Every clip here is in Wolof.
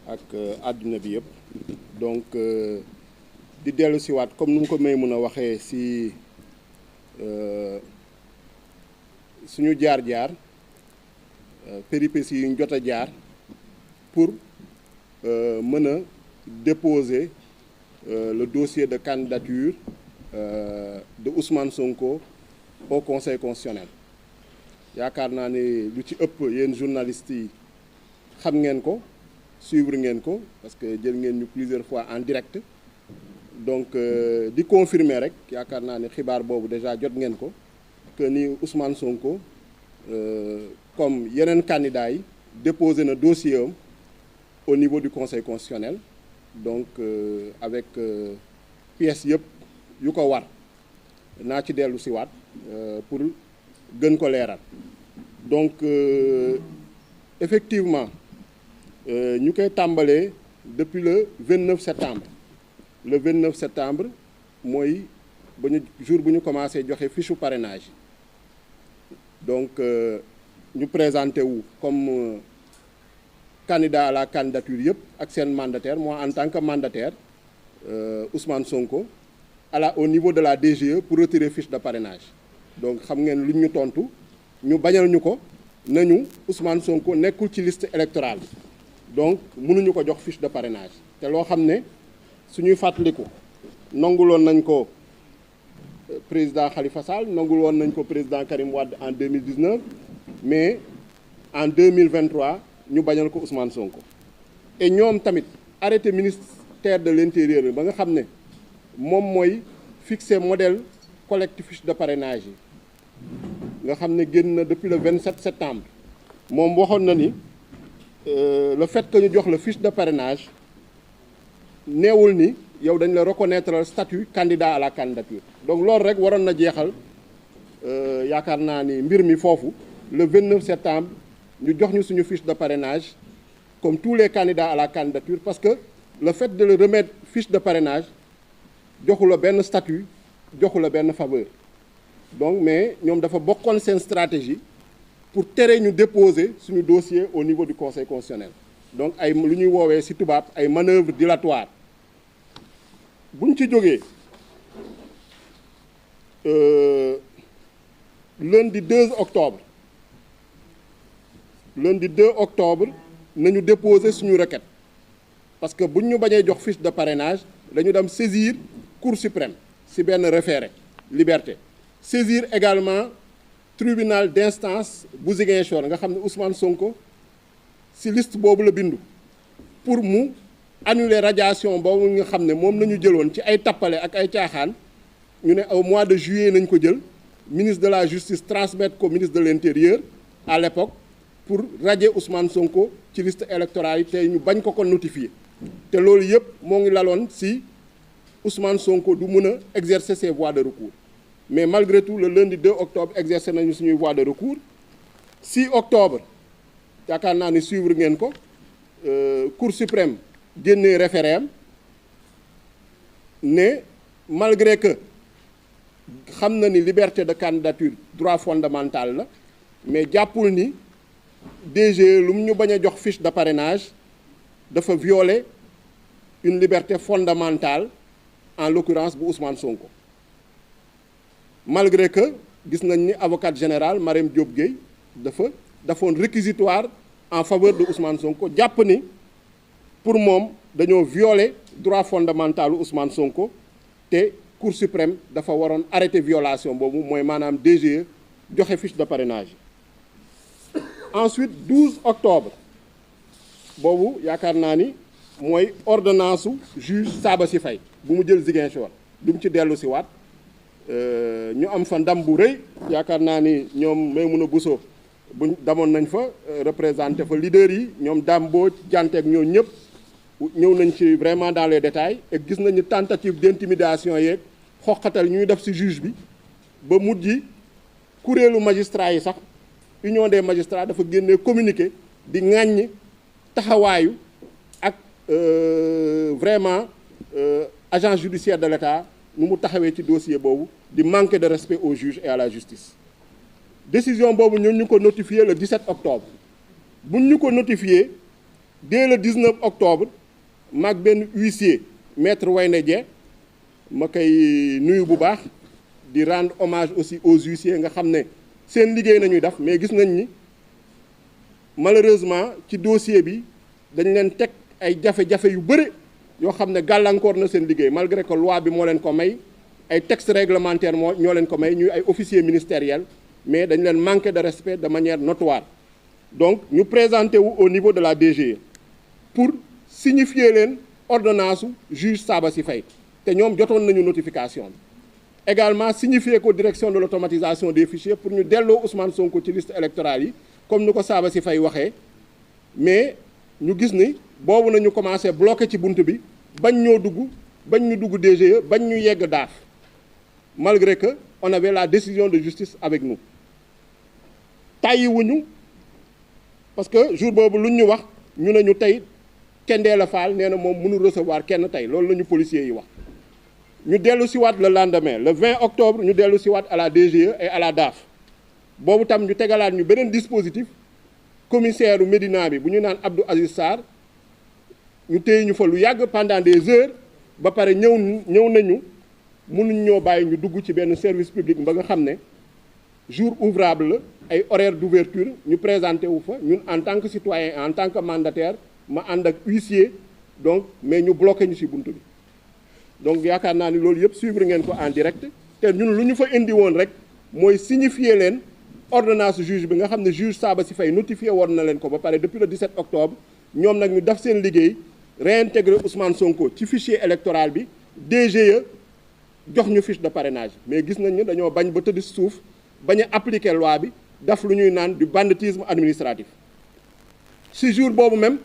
ak àdduna bi yëpp donc di dellu si waat comme nu mu ko may mën a waxee si suñu jaar-jaar péripéties yi ñu jot a jaar pour mën a déposer le dossier de candidature de Ousmane Sonko au Conseil constitutionnel yaakaar naa ne lu ci ëpp yéen journalistes yi xam ngeen ko suivre ngeen ko parce que jël ngeen ñu plusieurs fois en direct donc di confirmer rek yaakaar naa ne xibaar boobu déjà jot ngeen ko que ni Ousmane Sonko comme yeneen candidats yi déposé na dossier am au niveau du Conseil constitutionnel donc avec pièces yëpp yu ko war naa ci dellu si waat pour gën ko leeral donc effectivement ñu koy tàmbalee depuis le 29 septembre le 29 septembre mooy ba ñu jour bu ñu commencé joxe fiche parrainage donc ñu présenté wu comme candidat à la candidature yëpp ak seen mandataire moi en tant que mandataire Ousmane Sonko au niveau de la DGE pour retirer fiche de parrainage donc xam ngeen lu ñu tontu ñu bañal ñu ko nañu Ousmane Sonko nekkul ci liste électorale donc mënuñu ko jox fiche de parrainage te loo xam ne suñuy fàttaliku nanguloon nañ ko président Khalifa Sall nanguloon nañ ko président Karim Wade en 2019 mais en 2023 ñu bañal ko Ousmane Sonko et ñoom tamit arrêté ministère de l'intérieur ba nga xam ne moom mooy fixer modèle collecte fiche de parrainage yi nga xam ne génn na depuis le 27 septembre moom waxoon na ni le fait que ñu jox la fiche de parrainage neewul ni yow dañ la reconnaître statut candidat à la candidature donc loolu rek waroon na jeexal yaakaar naa ni mbir mi foofu le 29 septembre ñu jox ñu suñu fiche de parrainage comme tous les candidats à la candidature parce que le fait de le remettre fiche de parrainage joxu la benn statut joxu la benn faveur donc mais ñoom dafa bokkoon seen stratégie pour tere ñu déposer suñu dossier au niveau du Conseil constitutionnel donc ay lu ñuy woowee ci tubaab ay manœuvres dilatoires buñ ci jógee lundi 2 octobre nañu déposer suñu requête parce que buñ ñu bañee jox fiche de parrainage dañu dem saisir Cour suprême ci benn référé liberté saisir également tribunal d'instance bu Ziguinchor nga xam ne Ousmane Sonko ci liste boobu la bindu pour mu annuler radiation boobu nga xam ne moom nañu jëloon ci ay tappale ak ay caaxaan ñu ne au mois de juillet nañ ko jël ministre de la justice transmettre ko ministre de l'intérieur à l'époque pour radier Ousmane Sonko ci liste électorale yi tey ñu bañ ko notifier te loolu yëpp moo ngi laloon ci Ousmane Sonko du mën a exercer ses voies de recours mais malgré tout le lundi 2 octobre exercer nañu suñuy voies de recours 6 octobre yaakaar naa ni suivre ngeen ko Cour suprême génnee référé ne malgré que xam na ni liberté de candidature droit fondamental la mais jàppul ni DGE lu mu ñu bañ a jox fiche de parrainage dafa violer une liberté fondamentale en l'occurrence bu Ousmane Sonko malgré que gis nañ ni avocate générale Marème Diop Gueye dafoon réquisitoire en faveur de Ousmane Sonko jàpp ni pour moom dañoo violer droit fondamental u Ousmane Sonko te Cour suprême dafa waroon arrêter violation boobu mooy maanaam DGE joxe fiche de parrainage ensuite 12 octobre boobu yaakaar naa ni mooy ordonnance su juge Sabassy Faye bu mu jël Ziguinchor du mu ci dellu si waat ñu am fa ndam bu rëy yaakaar naa ni ñoom Maïmouna Bousso buñ damoon nañ fa représenté fa leader yi ñoom Dambo janteeg ñoo ñëpp ñëw nañ ci vraiment dans les détails et gis nañu tentative d'intimidation yeeg xoqatal ñuy def ci juge bi ba mujj kuréelu magistrat yi sax union des magistrats dafa génnee communiqué di ŋàññ taxawaayu ak vraiment agence judiciaire de l'État nu mu taxawee ci dossier boobu di manquer de respect aux juges et à la justice décision boobu ñun ñu ko notifié le 17 octobre buñ ñu ko notifié dès le 19 octobre maag benn huissier maître Wayne Dieng ma koy nuyu bu baax di rendre hommage aussi aux huissiers nga xam ne seen liggéey nañuy def, mais gis nañ ni malheureusement ci dossier bi dañ leen teg ay jafe-jafe yu bëri yoo xam ne gàllankoor na seen liggéey malgré que loi bi moo leen ko may, ay textes réglementaires ñoo leen ko may, ñuy ay officiers ministériels, mais dañ leen manqué de respect de manière notoire. Donc ñu présenté wu au niveau de la DGE pour signifier leen ordonnance juge Sabassy Faye te ñoom jotoon nañu notification bi. Également signifier ko direction de l'automatisation des fichiers pour ñu delloo Ousmane Sonko ci liste électorale yi comme ni ko Sabassy Faye waxee, mais ñu gis ni boobu nañu commencé bloqué ci bunt bi bañ ñoo dugg, bañ ñu dugg DGE, bañ ñu yegg daaf, malgré que on avait la décision de justice avec nous. tàyyiwuñu parce que jour boobu lu ñu wax ñu ne ñu tey Thiendella Fall nee na moom mënul recevoir kenn tey, loolu la ñu policiers yi wax. ñu dellu si waat le lendemain le 20 octobre ñu dellu si waat à la DGE et à la DAF boobu tam ñu tegalaat ñu beneen dispositif commissaire u Médina bi bu ñu naan Abdou Aziz Sarr ñu téye ñu fa lu yàgg pendant des heures ba pare ñëw nañu mënuñ ñoo bàyyi ñu dugg ci benn service public ba nga xam ne jour ouvrable la ay horaire d'ouverture ñu présenté wu fa ñun en tant que citoyen en tant que mandataire ma ànd ak huissier donc mais ñu bloqué ñu ci buntu bi. Donc yaakaar naa ni loolu yëpp suivre ngeen ko en direct te ñun lu ñu fa indi woon rek mooy signifier leen ordonnance juge bi nga xam ne juge Sabassy Faye notifié woon na leen ko ba pare depuis le 17 octobre ñoom nag ñu def seen liggéey réintégrer Ousmane Sonko ci fichier électoral bi. DGE jox ñu fiche de parrainage mais gis nañ ni dañoo bañ ba tëdd suuf bañ a appliquer loi bi daf lu ñuy naan du banditisme administratif. ci jour boobu même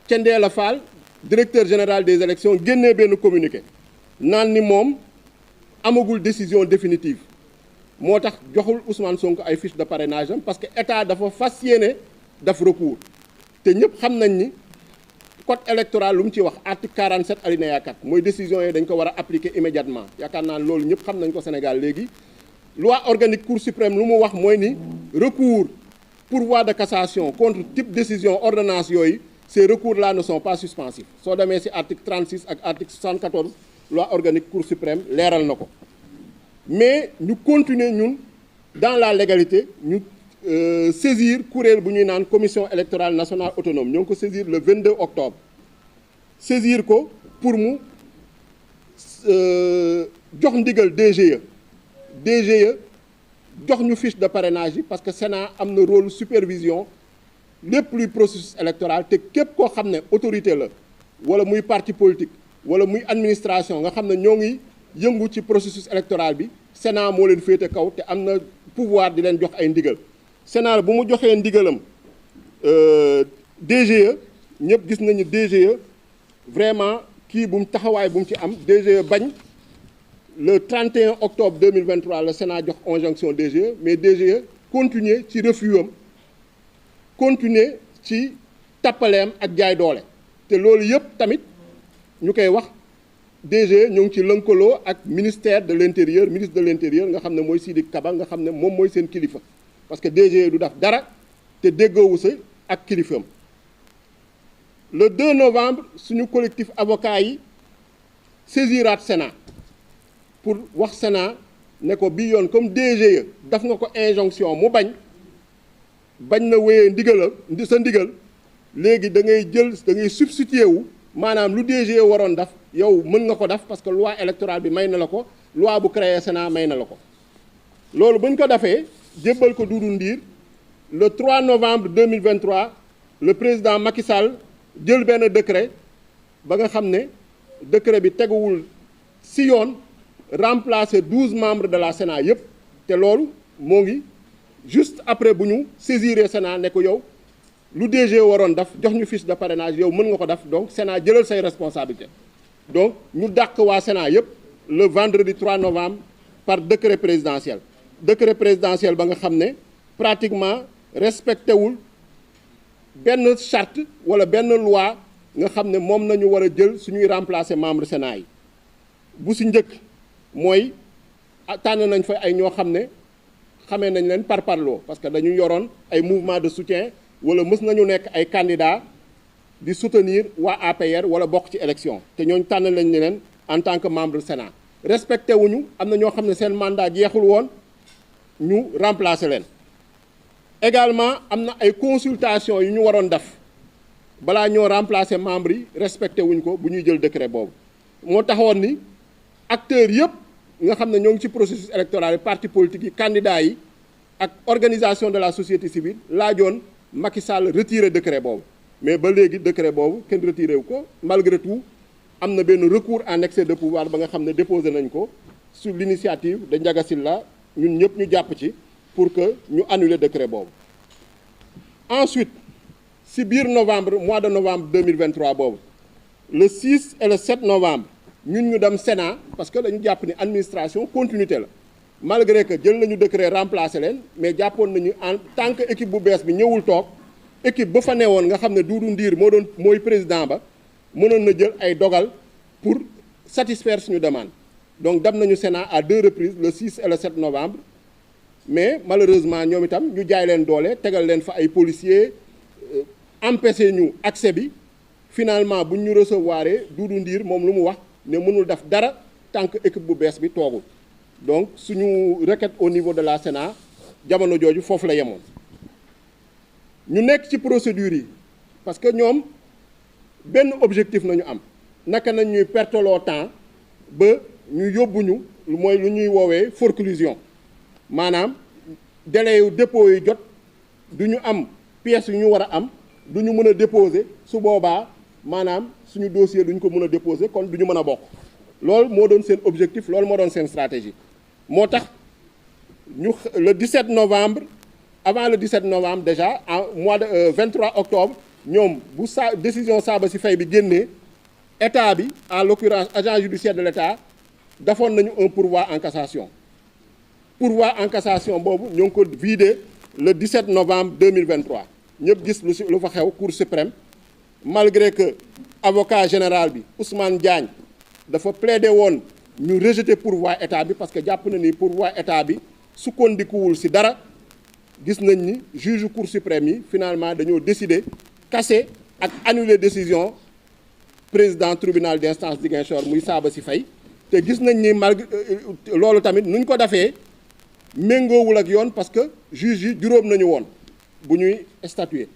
Thiendella Fall directeur général des élections génnee benn communiqué naan ni moom amagul décision définitive moo tax joxul Ousmane Sonko ay fiche de parrainage am parce que état dafa fas yéene def recours te ñëpp xam nañ ni code électoral lu mu ci wax article 47 alinéa 4 mooy décision yi dañ ko war a appliquer immédiatement yaakaar naa loolu ñëpp xam nañ ko Sénégal léegi. loi organique cour suprême lu mu wax mooy ni recours pourvoi de cassation contre type décision ordonnance yooyu. Ces recours-là ne sont pas suspensifs soo demee ci article 36 ak article 74 loi organique cour suprême leeral na ko mais ñu continuer ñun dans la légalité ñu saisir kuréel bu ñuy naan commission électorale nationale autonome ñoo ngi ko saisir le 22 octobre saisir ko pour mu jox ndigal DGE jox ñu fiche de parrainage yi parce que Sénat am na rôle supervision lépp luy processus électoral te képp koo xam ne autorité la wala muy parti politique wala muy administration nga xam ne ñoo ngi yëngu ci processus électoral bi Sénat moo leen féete kaw te am na pouvoir di leen jox ay ndigal. Sénat bu mu joxee ndigalam DGE ñëpp gis nañu DGE vraiment kii bu mu taxawaay bu mu ci am DGE bañ le 31 octobre 2023 le Sénat jox injonction DGE mais DGE continuer ci refus am continuer ci tappaleem ak jaay doole te loolu yëpp tamit ñu koy wax DGE ñu ngi ci lënkaloo ak ministère de l'intérieur ministre de l'intérieur nga xam ne mooy Sidiki Kaba nga xam ne moom mooy seen kilifa parce que DGE du def dara te déggoowu sa ak kilifam. Le 2 novembre suñu collectif avocat yi saisiraat Sénat pour wax Sénat ne ko bii yoon comme DGE daf nga ko injonction mu bañ na wéyee sa ndigal léegi da ngay substituer wu maanaam lu DGE waroon def yow mën nga ko def parce que loi électorale bi may na la ko loi bu créé Sénat may na la ko loolu buñ ko defee jébbal ko Doudou Ndir le 3 novembre 2023 le président Macky Sall jël benn décret ba nga xam ne décret bi teguwul ci yoon remplacer 12 membres de la Sénat yëpp te loolu moo ngi juste après bu ñu saisiré Sénat ne ko yow lu DG waroon def jox ñu fiche de parrainage yow mën nga ko def donc Sénat jëlal say responsabilité donc ñu dàq waa Sénat yëpp le vendredi 3 novembre par décret présidentiel ba nga xam ne pratiquement respecté wul benn charte wala benn loi nga xam ne moom nañu war a jël suñuy remplacer membre Sénat yi bu si njëkk mooy tànn nañ fa ay ñoo xam ne xamee nañ leen par parloo parce que dañu yoroon ay mouvement de soutien wala mës nañu nekk ay candidats di soutenir waa APR wala bokk ci élection te ñooñu tànn lañ ne leen en tant que membre Sénat respecté wuñu am na ñoo xam ne seen mandat jeexul woon ñu remplacer leen. également am na ay consultation yu ñu waroon def balaa ñoo remplacer membres yi respecté wuñ ko bu ñuy jël décret boobu moo taxoon ni acteurs yëpp nga xam ne ñoo ngi ci processus électoral yi parti politique yi candidats yi ak organisation de la société civile laajoon Macky Sall retiré décret boobu mais ba léegi décret boobu kenn retiré wu ko malgré tout am na benn recours en excès de pouvoir ba nga xam ne déposé nañ ko sur l'initiative de Ndiaga Sylla ñun ñëpp ñu jàpp ci pour que ñu annuler décret boobu. Ensuite si biir novembre mois de novembre 2023 boobu le 6 et le 7 novembre ñun ñu dem Sénat parce que dañu jàpp ni administration continuité la malgré que jël nañu décret remplacer leen mais jàppoon nañu en tant que équipe bu bees bi ñëwul toog équipe ba fa newoon nga xam ne Doudou Ndir mooy président ba mënoon na jël ay dogal pour satisfaire suñu demande donc dem nañu Sénat à 2 reprises le 6 et le 7 novembre mais malheureusement ñoom itam ñu jaay leen doole tegal leen fa ay policiers empêché ñu accès bi finalement buñ ñu recevoir Doudou Ndir moom lu mu wax ne mënul def dara tant que équipe bu bees bi toogul donc suñu requête au niveau de la Sénat jamono jooju foofu la yemoon ñu nekk ci procédure yi parce que ñoom benn objectif nañu am naka nañ ñuy perteloo temps ba ñu yóbbuñu mooy lu ñuy woowee forclusion maanaam délai yu dépôt yi jot du ñu am pièces yu ñu war a am du ñu mën a déposer su boobaa maanaam suñu dossier du ñu ko mën a déposer kon du ñu mën a bokk loolu moo doon seen objectif loolu moo doon seen stratégie moo tax ñu le 17 novembre avant le 17 novembre déjà en mois de 23 octobre ñoom bu décision Sabassy Faye bi génnee état bi en l'occurrence agent judiciaire de l'état defoon nañu un pourvoi en cassation pourvoi en cassation boobu ñoo ngi ko vidé le 17 novembre 2023 ñëpp gis lu fa xew cour suprême malgré que avocat général bi Ousmane Diagne dafa plaidé woon ñu rejeter pourvoi état bi parce que jàpp na ni pourvoi état bi sukkandikuwul ci dara gis nañ ni juge cour suprême yi finalement dañoo décider casser ak annuler décision président tribunal d'instance Ziguinchor muy Sabassy Faye te gis nañ ni malgré loolu tamit nuñ ko defee méngoowul ak yoon parce que juge yi juróom nañu woon bu ñuy statuer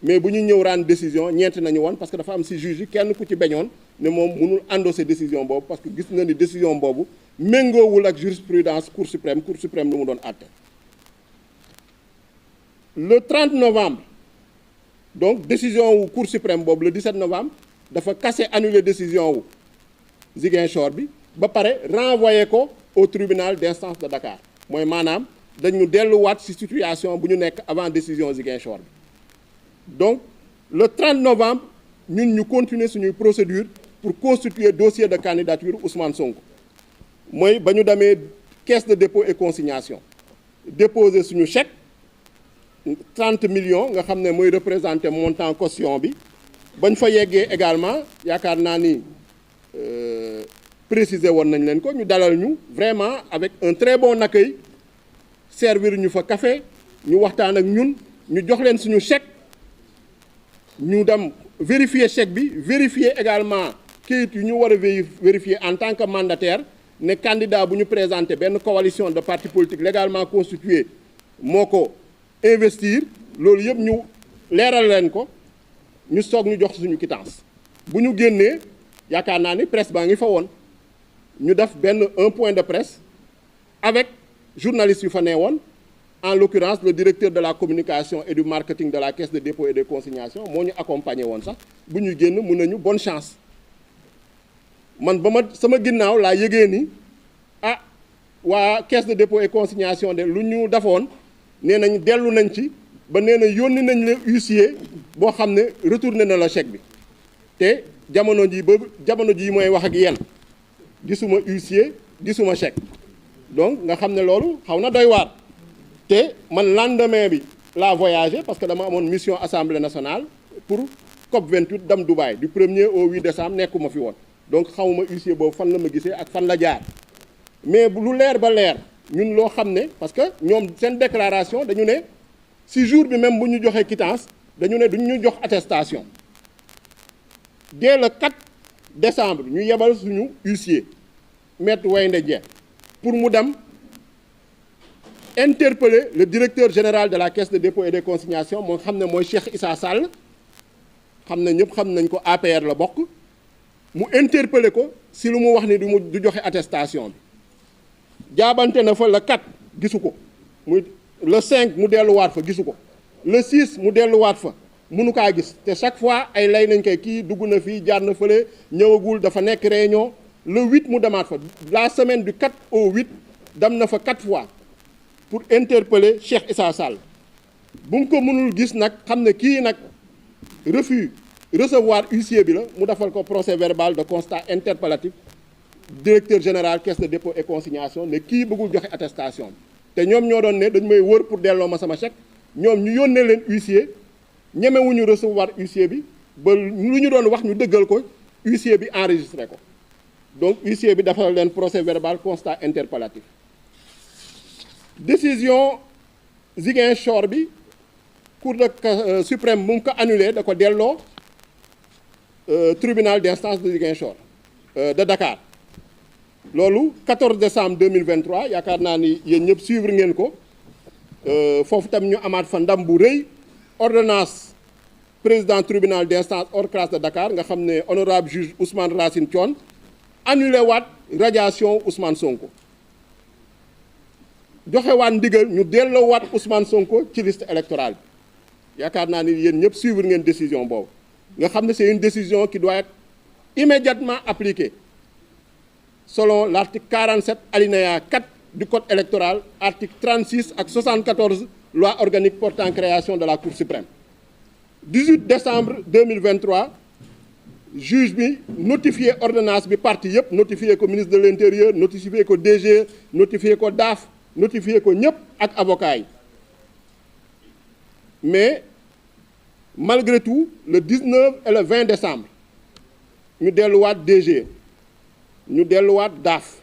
mais bu ñuy ñëw rendre décision ñeent nañu woon parce que dafa am ci juge yi kenn ku ci beñoon ne moom mënul endosser décision boobu parce que gis na ni décision boobu méngoowul ak jurisprudence cour suprême lu mu doon àtte le 30 novembre donc décision wu cour suprême boobu le 17 novembre dafa casser annuler décision wu Ziguinchor bi ba pare renvoyer ko au tribunal d'instance de Dakar mooy maanaam dañu delluwaat ci situation bu ñu nekk avant décision Ziguinchor bi donc le 30 novembre ñun ñu continuer suñuy procédure pour constituer dossier de candidature Ousmane Sonko mooy ba ñu demee caisse de dépôt et consignation déposer suñu chèque 30 millions nga xam ne mooy représenter montant caution bi bañ fa yeggee également yaakaar naa ni préciser woon nañ leen ko ñu dalal ñu vraiment avec un très bon accueil servir ñu fa café ñu waxtaan ak ñun ñu jox leen suñu chèque ñu dem vérifier chèque bi vérifier également kayit yu ñu war a vérifier en tant que mandataire ne candidat bu ñu présenté benn coalition de partis politiques légalement constituée moo ko investir loolu yëpp ñu leeral leen ko ñu soog ñu jox suñu quittance bu ñu génnee yaakaar naa ni presse baa ngi fa woon ñu def un point de presse avec journalistes yu fa nee woon en l'occurrence le directeur de la communication et du marketing de la caisse de dépôt et de consignation moo ñu accompagné woon sax bu ñuy génn mun nañu bonne chance man ba ma sama ginnaaw laa yëgee ni waa caisse de dépôt et consignation de lu ñu defoon nee nañ dellu nañ ci ba nee na yónni nañ la huissier boo xam ne retourné na la chèque bi te jamono ji mooy wax ak yéen gisuma huissier gisuma chèque donc nga xam ne loolu xaw na doy waar te man lendemain bi laa voyagé parce que dama amoon mission assemblée nationale pour COP 28 dem Dubaï du 1er au 8 décembre nekkuma fi woon donc xamuma huissier boobu fan la ma gisee ak fan la jaar mais lu leer ba leer ñun loo xam ne parce que ñoom seen déclaration dañu ne si jour bi même bu ñu joxee quittance dañu ne duñ ñu jox attestation dès le 4 décembre ñu yebal suñu huissier maître Waynde Dieng pour mu dem interpeller le directeur général de la caisse de dépôt et de consignation moo xam ne mooy Cheikh Issa Sall xam ne ñëpp xam nañ ko APR la bokk mu interpeller ko si lu mu wax ni du joxe attestation bi jaabante na fa le 4 gisu ko muy le 5 mu delluwaat fa gisu ko le 6 mu delluwaat fa mënu kaa gis te chaque fois ay lay nañ koy kii dugg na fii jaar na fële ñëwagul dafa nekk réunion le 8 mu demaat fa la semaine du 4 au 8 dem na fa 4 fois pour interpeller Cheikh Issa Sall bu mu ko mënul gis nag xam ne kii nag refus recevoir huissier bi la mu defal ko procès verbal de constat interpellatif directeur général caisse de dépôt et consignation ne kii bëggul joxe attestation te ñoom ñoo doon ne dañu may wër pour delloo ma sama chèque ñoom ñu yónnee leen huissier ñemewuñu recevoir huissier bi ba lu ñu doon wax ñu dëggal ko huissier bi enregistré ko donc huissier bi defal leen procès verbal constat interpellatif décision Ziguinchor bi cour de suprême bu mu ko annulé da ko delloo tribunal d'instance de Ziguinchor de Dakar loolu 14 décembre 2023 yaakaar naa ni yéen ñëpp suivre ngeen ko foofu tam ñu amaat fa ndam bu rëy ordonnance président tribunal d'instance hors classe de Dakar nga xam ne honorable juge Ousmane Racine Thion annulé waat radiation Ousmane Sonko joxe waat ndigal ñu delloo waat Ousmane Sonko ci liste électorale bi yaakaar naa ni yéen ñëpp suivre ngeen décision boobu nga xam ne c'est une décision qui doit être immédiatement appliquée selon l'article 47 alinéa 4 du code électoral article 36 ak 74 loi organique portant création de la Cour suprême 18 décembre 2023 juge bi notifié ordonnance bi parti yëpp notifié ko ministre de l'intérieur notifié ko DG notifié ko DAF notifié ko ñëpp ak avocat yi mais malgré tout le 19 et le 20 décembre ñu delluwaat DG ñu delluwaat DAF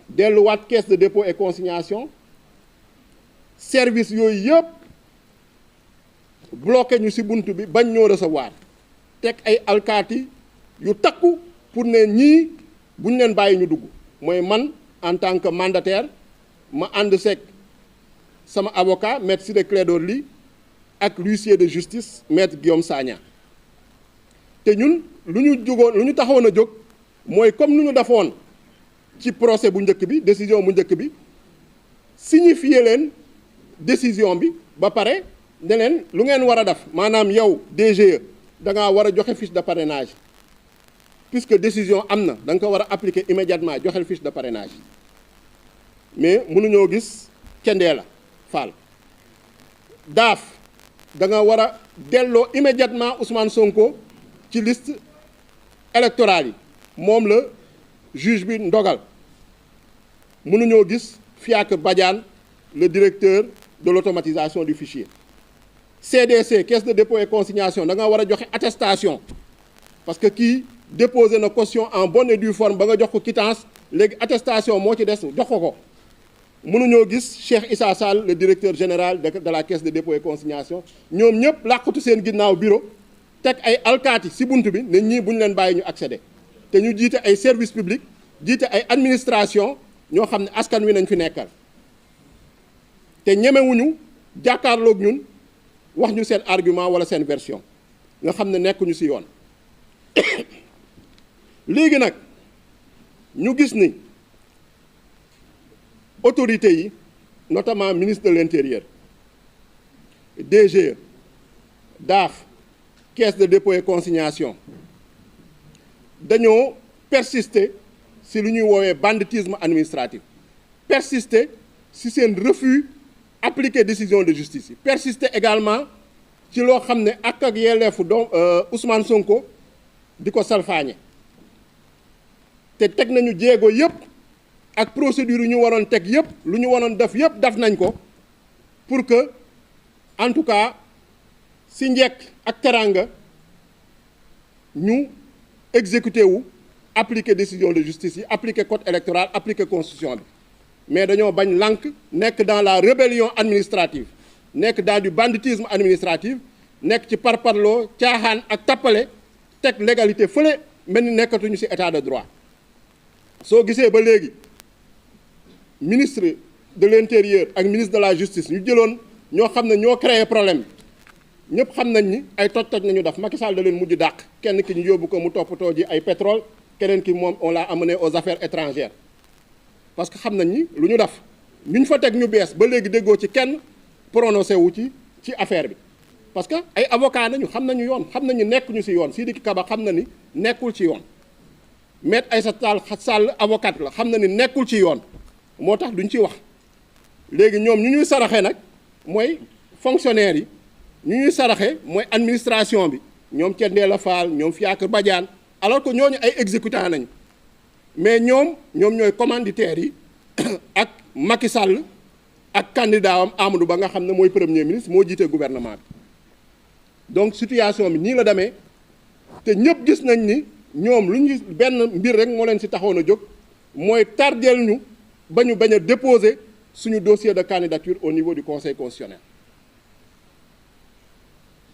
delluwaat caisse de dépôt et consignation service yooyu yëpp bloqué ñu ci bunt bi bañ ñoo recevoir teg ay alkaati yu takku pour ne ñii buñ leen bàyyi ñu dugg mooy man en tant que mandataire ma ànd seeg sama avocat maître Ciré Clédor Ly ak l'huissier de justice maître Guillaume Sagna te ñun lu ñu taxawoon a jóg mooy comme nu ñu defoon ci procès bu njëkk bi décision bu njëkk bi signifier leen décision bi ba pare ne leen lu ngeen war a def maanaam yow DGE da ngaa war a joxe fiche de parrainage puisque décision am na da nga ko war a appliquer immédiatement joxel fiche de parrainage mais mënuñoo gis cendee la Fall daaf da nga war a delloo immédiatement Ousmane Sonko ci liste électorale yi moom la juge bi ndogal mënuñoo gis Fiacre Badiane le directeur de l'automatisation du fichier CDC caisse de dépôt et consignation da nga war a joxe attestation parce que kii déposé na caution en bonne et due forme ba nga jox ko quittance léegi attestation moo ci des jox ko mënuñoo gis Cheikh Issa Sall le directeur général de la caisse de dépôt et consignation ñoom ñëpp làqatu seen ginnaaw bureau teg ay alkaati ci bunt bi ne ñii bu ñu leen bàyyi ñu accéder te ñu jiite ay service public jiite ay administration ñoo xam ne askan wi nañ fi nekkal te ñemewuñu jàkkaarloog ñun wax ñu seen argument wala seen version nga xam ne nekkuñu ci yoon léegi nag ñu gis ni autorités yi notamment ministre de l'intérieur DGE DAF caisse de dépôt et consignation dañoo persister ci lu ñuy woowee banditisme administratif persister ci seen refus appliquer décision de justice yi persister également ci loo xam ne ak yelleefu donc Ousmane Sonko di ko salfaañe te teg nañu jéego yépp ak procédure yu ñu waroon teg yépp lu ñu waroon def yépp def nañ ko pour que en tout cas ci njekk ak teranga ñu exécuter wu appliquer décision de justice yi appliquer code électoral appliquer constitution bi mais dañoo bañ lànk nekk dans la rébellion administrative nekk dans du banditisme administratif nekk ci parparloo caaxaan ak tappale teg légalité fële mel ni nekkatuñu ci état de droit soo gisee ba léegi ministre de l'intérieur ak ministre de la justice ñu jëloon ñoo xam ne ñoo créé problème bi ñëpp xam nañ ni ay toj-toj nañu def Macky Sall da leen mujj dàq kenn ki ñu yóbbu ko mu toppatoo ji ay pétrole keneen ki moom on l'a amené aux affaires étrangères parce que xam nañ ni lu ñu def ñu ñu fa teg ñu bees ba léegi déggoo ci kenn prononcé wu ci affaire bi parce que ay avocat nañu xam nañu yoon xam nañu nekkuñu ci yoon Sidiki Kaba xam na ni nekkul ci yoon Maître Aïssata Tall Sall avocat la xam na ni nekkul ci yoon moo tax duñ ci wax léegi ñoom ñu ñuy saraxe nag mooy fonctionnaires yi ñu ñuy saraxe mooy administration bi ñoom Thiendella Fall ñoom Fiacre Badiane alors que ñooñu ay exécutants nañu mais ñoom ñooy commanditaires yi ak Macky Sall ak candidat am Amadou Ba nga xam ne mooy premier ministre moo jiite gouvernement bi donc situation bi nii la demee te ñëpp gis nañ ni ñoom lu ñu benn mbir rek moo leen ci taxoon a jóg mooy tardeel ñu ba ñu bañ a déposer suñu dossier de candidature au niveau du conseil constitutionnel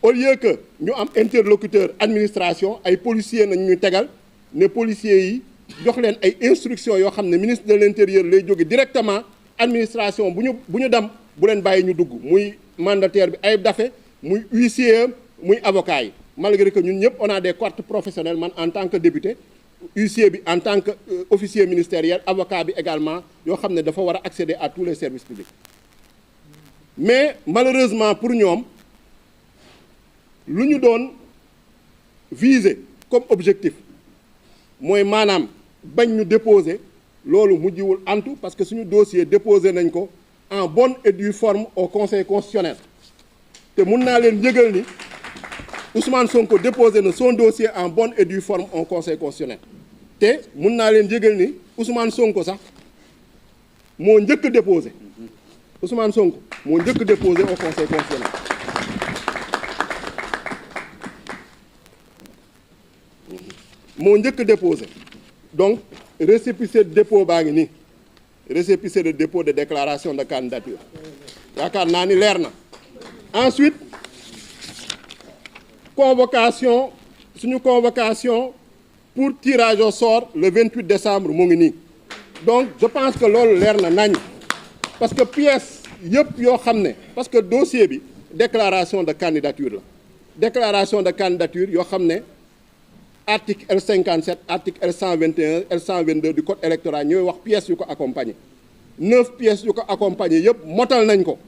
au lieu que ñu am interlocuteur administration ay policiers nañ ñu tegal ne policiers yi jox leen ay instructions yoo xam ne ministre de l'intérieur lay jóge directement administration bu ñu dem bu leen bàyyi ñu dugg muy mandataire bi Ayib Daffé muy huissier muy avocat yi malgré que ñun ñëpp on a des cartes professionnelles man en tant que député huissier bi en tant que officier ministériel avocat bi également yoo xam ne dafa war a accéder à tous les services publics mais malheureusement pour ñoom lu ñu doon viser comme objectif mooy maanaam bañ ñu déposer loolu mujjiwul antu parce que suñu dossier déposé nañ ko en bonne et due forme au conseil constitutionnel te mun naa leen yëgal ni Ousmane Sonko déposé na son dossier en bonne et due forme au conseil constitutionnel te mun naa leen yëgal ni Ousmane Sonko sax moo njëkk a déposé Ousmane Sonko moo njëkk a déposé au conseil constitutionnel moo njëkk a déposé donc récépissé de dépôt baa ngi nii récépissé de dépôt de déclaration de candidature yaakaar naa ni leer na ensuite convocation suñu convocation pour tirage au sort le 28 décembre mu ngi nii donc je pense que loolu leer na nañ parce que pièce yëpp yoo xam ne parce que dossier bi déclaration de candidature la déclaration de candidature yoo xam ne article L57 article L121 L122 du code électoral ñooy wax pièces yu ko accompagner 9 pièces yu ko accompagner yëpp motal nañ ko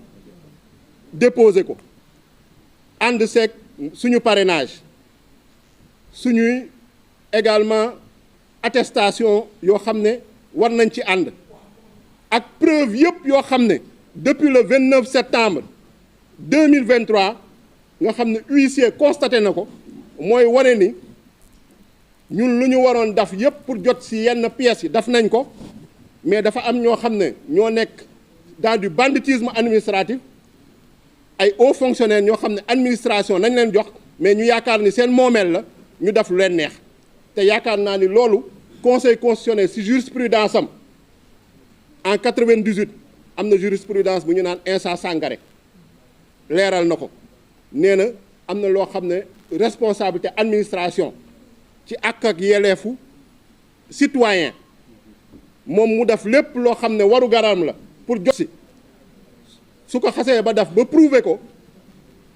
déposer ko ànd seeg suñu parrainage suñuy également attestation yoo xam ne war nañ ci ànd ak preuve yëpp yoo xam ne depuis le 29 septembre 2023 nga xam ne huissier constaté na ko mooy wane ni ñun lu ñu waroon daf yëpp pour jot ci yenn pièces yi daf nañ ko mais dafa am ñoo xam ne ñoo nekk dans du banditisme administratif ay hauts fonctionnaires ñoo xam ne administration nañ leen jox mais ñu yaakaar ni seen moomeel la ñu def lu leen neex te yaakaar naa ni loolu conseil constitutionnel ci jurisprudence am en 98 am na jurisprudence bu ñu naan Insa Sangaré leeral na ko nee na am na loo xam ne responsabilité administration ci ak yelleefu citoyen moom mu def lépp loo xam ne waru garam la pour jot si su ko xasee ba def ba prouver ko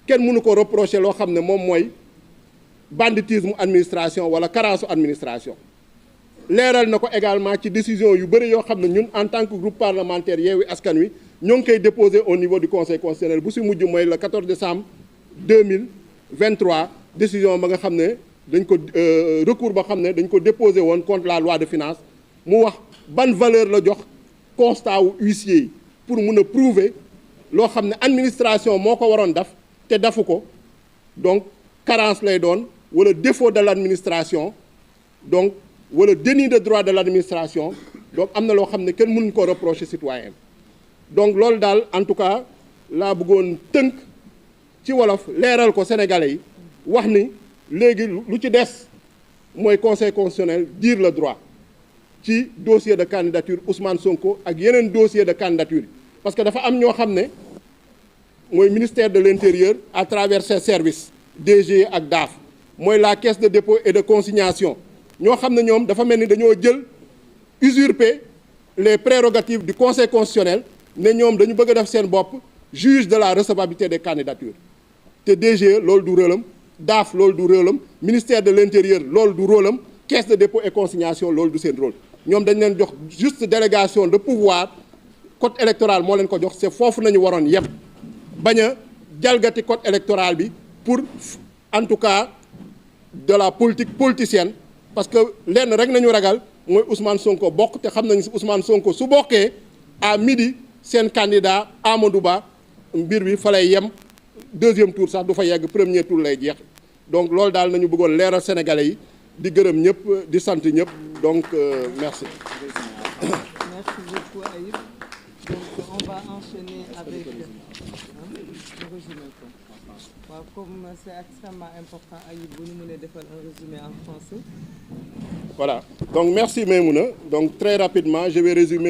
kenn mënu ko reprocher loo xam ne moom mooy banditisme administration wala carence administration leeral na ko également ci décision yu bëri yoo xam ne ñun en tant que groupe parlementaire Yewwi Askan Wi ñoo ngi koy déposé au niveau du conseil constitutionnel bu si mujj mooy le 14 décembre 2023 décision ba nga xam ne dañ ko recours ba xam ne dañ ko déposé woon contre la loi de finances mu wax ban valeur la jox constat wu huissier yi pour mun a prouver loo xam ne administration moo ko waroon def te dafu ko donc carence lay doon wala défaut de l'administration donc wala déni de droit de l'administration donc am na loo xam ne kenn mënuñ ko reprocher citoyen donc loolu daal en tout cas laa bëggoon tënk ci wolof leeral ko sénégalais yi wax ni léegi lu ci des mooy conseil constitutionnel dire le droit ci dossier de candidature Ousmane Sonko ak yeneen dossier de candidature yi parce que dafa am ñoo xam ne mooy ministère de l'intérieur à travers ses services DG ak DAF mooy la caisse de dépôt et de consignation ñoo xam ne ñoom dafa mel ni dañoo jël usurper les prérogatives du conseil constitutionnel ne ñoom dañu bëgg a def seen bopp juge de la recevabilité des candidatures te DGE loolu du rôle am DAF loolu du rôle am ministère de l'intérieur loolu du rôle am caisse de dépôt et consignation loolu du seen rôle ñoom dañ leen jox juste délégation de pouvoir code électoral moo leen ko jox c'est foofu nañu waroon yem bañ a jalgati code électoral bi pour en tout cas de la politique politicienne parce que lenn rek nañu ragal mooy Ousmane Sonko bokk te xam nañu si Ousmane Sonko su bokkee à midi seen candidat Amadou Ba mbir bi fa lay yem deuxième tour sax du fa yegg premier tour lay jeex donc loolu daal nañu bëggoon leeral sénégalais yi di gërëm ñëpp di sant ñëpp donc merci. Merci beaucoup Ayib. Donc on va enchaîner avec le résumé. Waaw, comme c'est extrêmement important Ayib bu ñu mënee defal un résumé en français. Voilà donc merci Maïmouna donc très rapidement je vais résumer.